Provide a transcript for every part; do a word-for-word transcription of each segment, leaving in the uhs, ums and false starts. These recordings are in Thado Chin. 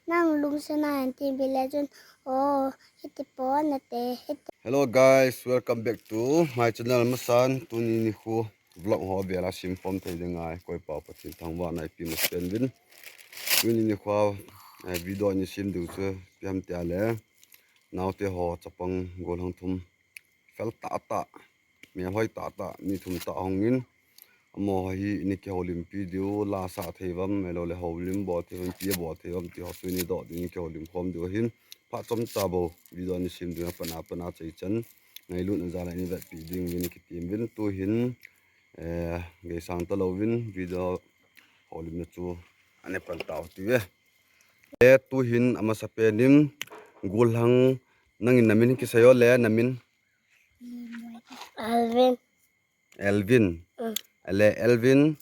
Nang lungset na hen tin bile chun, oh, hiti po na te, hiti. Hello guys, welcome back to my channel. Masan tuni nikho vlog ho vela sim pom thei ding ngai, koi pa Pathen thangvahna ipi masan vin. Tuni nikho, eh, video ni sim diu chu ipi ham tia le, naote ho chapang gollhang thum fel tah tah, mel hoi tah tah, mi thum tah hung in, amaho hi ini kihoulimpi diu, la sah thei uvam, ahilou le houlim bol thei uvam, ipi bol thei uvam, ti ho chu ini doh diu, ini kihoulim khom diu ahin, phat chomcha bou video ni sim diu, apat a, apat a chai chan, ngailutna jal a ini vetpi ding, ini kitim vin, tu hin, eh, geisang talou vin, video houlimna chu ana pan tau ti ve. Eh, tu hin amasapen in, gollhang, nangin namin kisei o le, namin? Elvin. Elvin. Mm. Ale Elvin,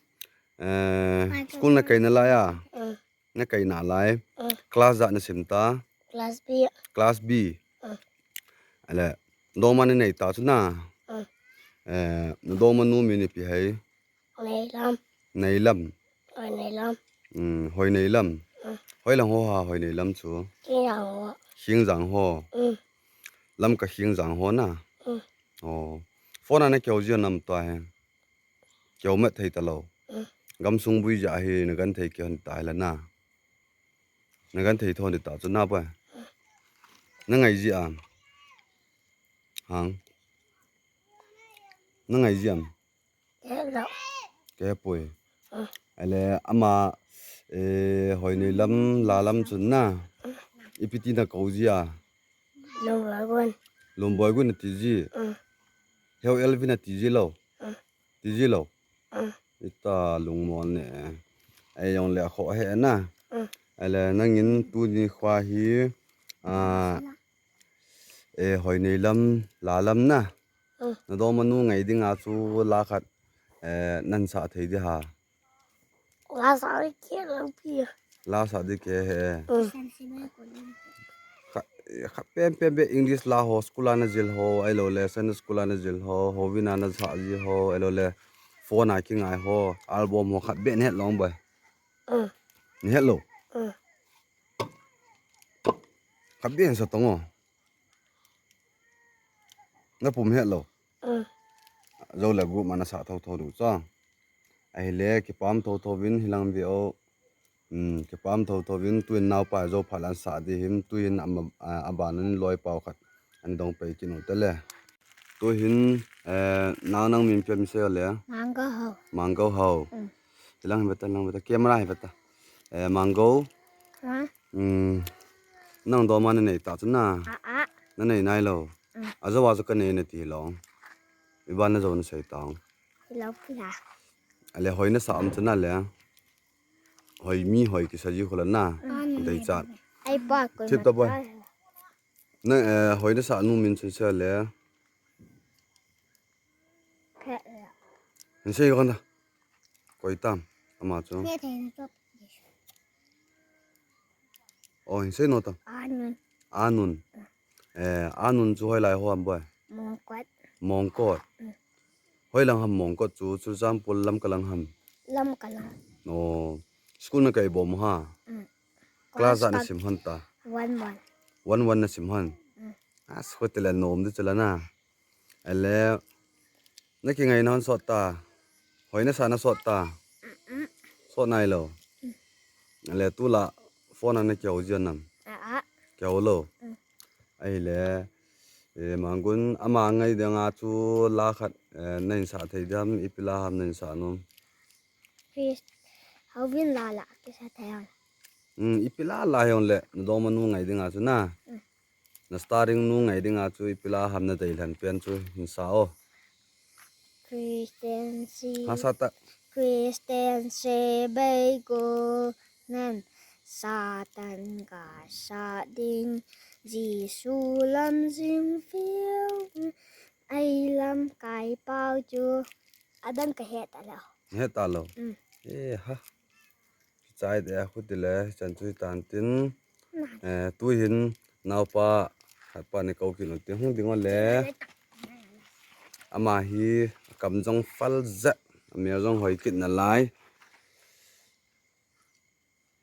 eh, school na kai nalai a? Mm. Na kai nalai. Mm. Class ijat na sim ta? Class B. Class B. Mm. Ale, dongma na nei ta chu na? Mm. Eh, na dongma nu min ipi ham? Neilam. Neilam. Hoi Neilam. Mm, Hoi Neilam. Mm. Hoilang ho ham Hoi Neilam chu? Khingjang ho. Khingjang ho. Mm. Lamka Khingjang ho na? Mm. Oh. Phone a na kihou ji nam tua hi? Kihou mat thei talou. Mm. Gamsung bui jeh hi na genthei kihon ta hi la na. Na genthei thon ta chu na pa. Na ngai ji am? Hang. Na ngai ji am? Hello. Kei poi. Mm. Ale ama, eh, Hoi Neilam, Lalam chun na. Mm. Ipi ti na kou ji a? Lumboigun. Lumboigun ati ji. Mm. Heu Elvin ati ji lou. Mm. Ti ji lou. Mm. Ita lungmon ne. Ei jong le kho he na. Mm. Ale nangin tuni kho hi, ah, eh, Hoi Neilam, Lalam na. Mm. Na dongma nu ngai ding a chu la khat, eh, nan sah thei di ham? La sah di kei lou pi. La sah di kei he. Mm. Kha, kha pen pen be English la ho, school a na jil ho, ahilou le Sunday school a na jil ho, houin a na sah ji ho, ahilou le phone a kingai ho, album ho khat be na het lou boi. Mm. Na het lou? Mm. Khat be na sa tong o. Na pum het lou. Mm. Jou le group ma na sah thotho diu chu. Ahile kipah thotho vin hilang ve o. Hmm, kipah thotho vin tuin naopa jou phat le an sah di him tuin ama, a, aban in loipa khat. An dong pei kit u te le. Tu hin, eh, nao nang min ipi ham sei o le? Mango Hao. Mango Hao. Mm. Hilang hi ve ta, hilang ve ta. Camera hi ve ta. Eh, Mango. Ha? Hmm. Nang dongma na nei ta chu na? A, a. Na nei nai lou. Mm. Ajou a chu ka nei na ti lou. Iban na jou na sei ta. Hilou pi ha. Ale hoi na sa am chu na le. Hoi mi hoi kisa ji khu la na. Mm. Dei chat. Ai pa ko. Thip ta boi. Na, eh, hoi na sa nu min chun sei le. Phet la. Hin sei kon ta. Koi tam. Ama chu. Phet thei na chop. Oh, hin sei no ta. Anun. Anun. Eh, Anun chu hoilai ho ham boi? Mongkot. Mongkot. Mm. Hoilang ham Mongkot chu, Churachandpur Lamka lang ham? Lamka lang. Oh. School na kai bom ha? Mm. Class ijat na sim hon ta? One one. One one na sim hon? Mm. As, hoitile nom di chu la na. Ale, na kingai na hon sot ta? Hoi na sa na sot ta? Mm-mm. Sot nai lou. Mm. Ale, tu la phone a na kihou ji nam? A, a. Kihou lou. Mm. Ahile, eh, Mangun ama ngai ding a chu la khat, eh, na hin sah thei di ham, ipi la ham na hin sah nom? Chris, houin la la kisa thei ham? Hmm, ipi la la jong le, na dongma nu ngai ding a chu na. Hmm. Na starring nu ngai ding a chu, ipi la ham na deilhen pen chu, hin sa o. Christian si. Ha, sa ta. Christian si bei ko nan Satan ka sa ding Jesu lam jing fiu. Ai lam kai pau chu. Adang ka het a lo. Het a lo. Mm. Eh, ha. Chai de a khu ti le, chan chu tan tin. Na. Eh, tu hin naopa, khat pa ni ko kin ti hung ding o le. Ama hi kam jong fal jeh, amel jong hoi kit nalai.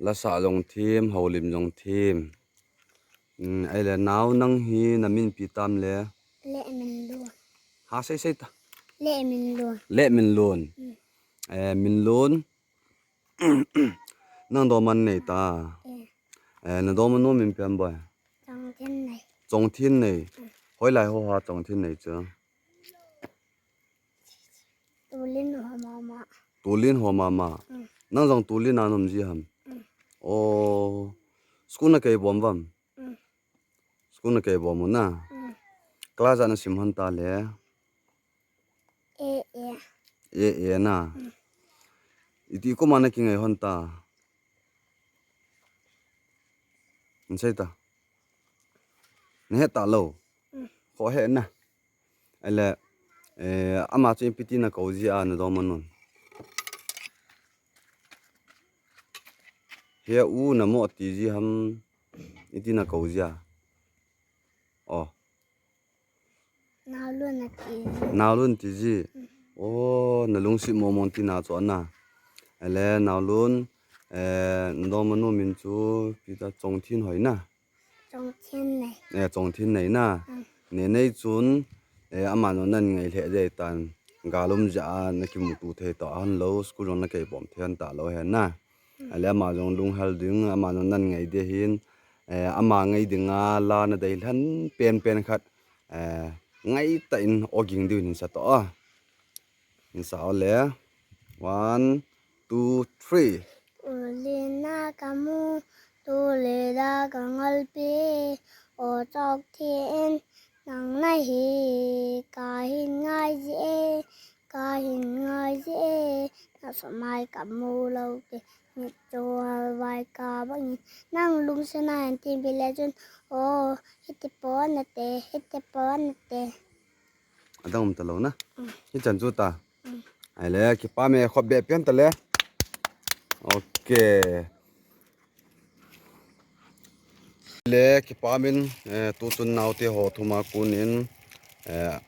Lasa jong thim, houlim jong thim. Hmm, ahile nao nang hi na min ipi tam le? Lehminlun. Ha, sei sei ta. Lehminlun. Lehminlun. Hmm. Eh, Minlun. Nang doman nei ta. Eh. Eh, na doman nu min ipi ham boi? Chongthin nei. Chongthin nei. Hmm. Hoilai ho ha Chongthin nei chu? Tulin ho mama. Tulin ho mama. Hmm. Nang jong Tulin a na um ji ham? Hmm. Oh. School na kei bom vam? Hmm. School na kei bom u na? Hmm. Class a na sim hon ta le? A A. A A na? Hmm. Iti kum a na kingai hon ta? Hin sei ta. Na he ta lou. Hmm. Kho he na. Ahile, eh, ama chu ipi ti na kou ji a na doman nun? He u na mo ti ji ham, iti na kou ji a? Oh. Naolun na ti ji. Naolun ti ji. Mm. Oh, na lungset mo mo ti na chu na. Ahile, Naolun, eh, na doman nu min chu ipi ta, Chongthin hoi na? Chongthin nei. Eh, Chongthin nei na. Mm. Nei nei chun, eh, ama jong nan ngai lheh jeng tan. Gal um jeh a na kimuto thei ta hon lou, school jong na kei bom thei hon ta lou he na. Mm. Ahile ama jong lunghel ding, ama jong nan ngai ding ahin, eh, ama ngai dinga la na dei lhen pen pen khat, eh, ngai tah in o ging diu hin sa to a. Hin sa o le. One, two, three. Tulin a ka mu, Tulin a ka ngolpi, o Chongthin, nang nahi, ka hin ngai ji e, ka hin ngai ji e, na sumai ka mu lou te, mit chu halvai ka bang in, nang lungset na hen tin bi le chun, o, hiti po na te, hiti po na te. Adang um ta lou na. Mm. Hichan chu ta. Mm. Ahile, kipa me khop be pen ta le. Ok. Le, kipa min, eh, tu chun naote ho thum a kon in, eh,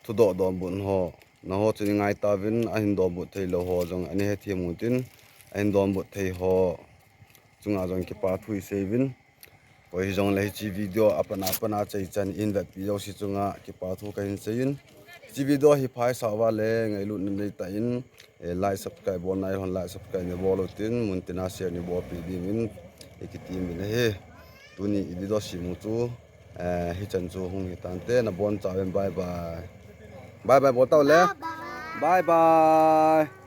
thudoh donbut ho. Nangho chun i ngai tauvin, ahin donbut thei lou ho jong, ana he thim u tin, ahin donbut thei ho chunga jong kipa thu i sei uvin. Koi hijongle hiche video a pat a pat a chai chan in vetpi jouse chunga kipa thu kahin sei in. Hiche video hi phaisa uva le ngailutna nei tah in, eh, like, subscribe bol nai hon like, subscribe nei bol u tin, mun tina share nei bolpi ding in, i kitem in ahi. Tuni i video sim u chu, eh, hichan chu hung hi tante, na boncha uvin, bye bye. Bye bye bol tau le. Bye bye. Bye bye.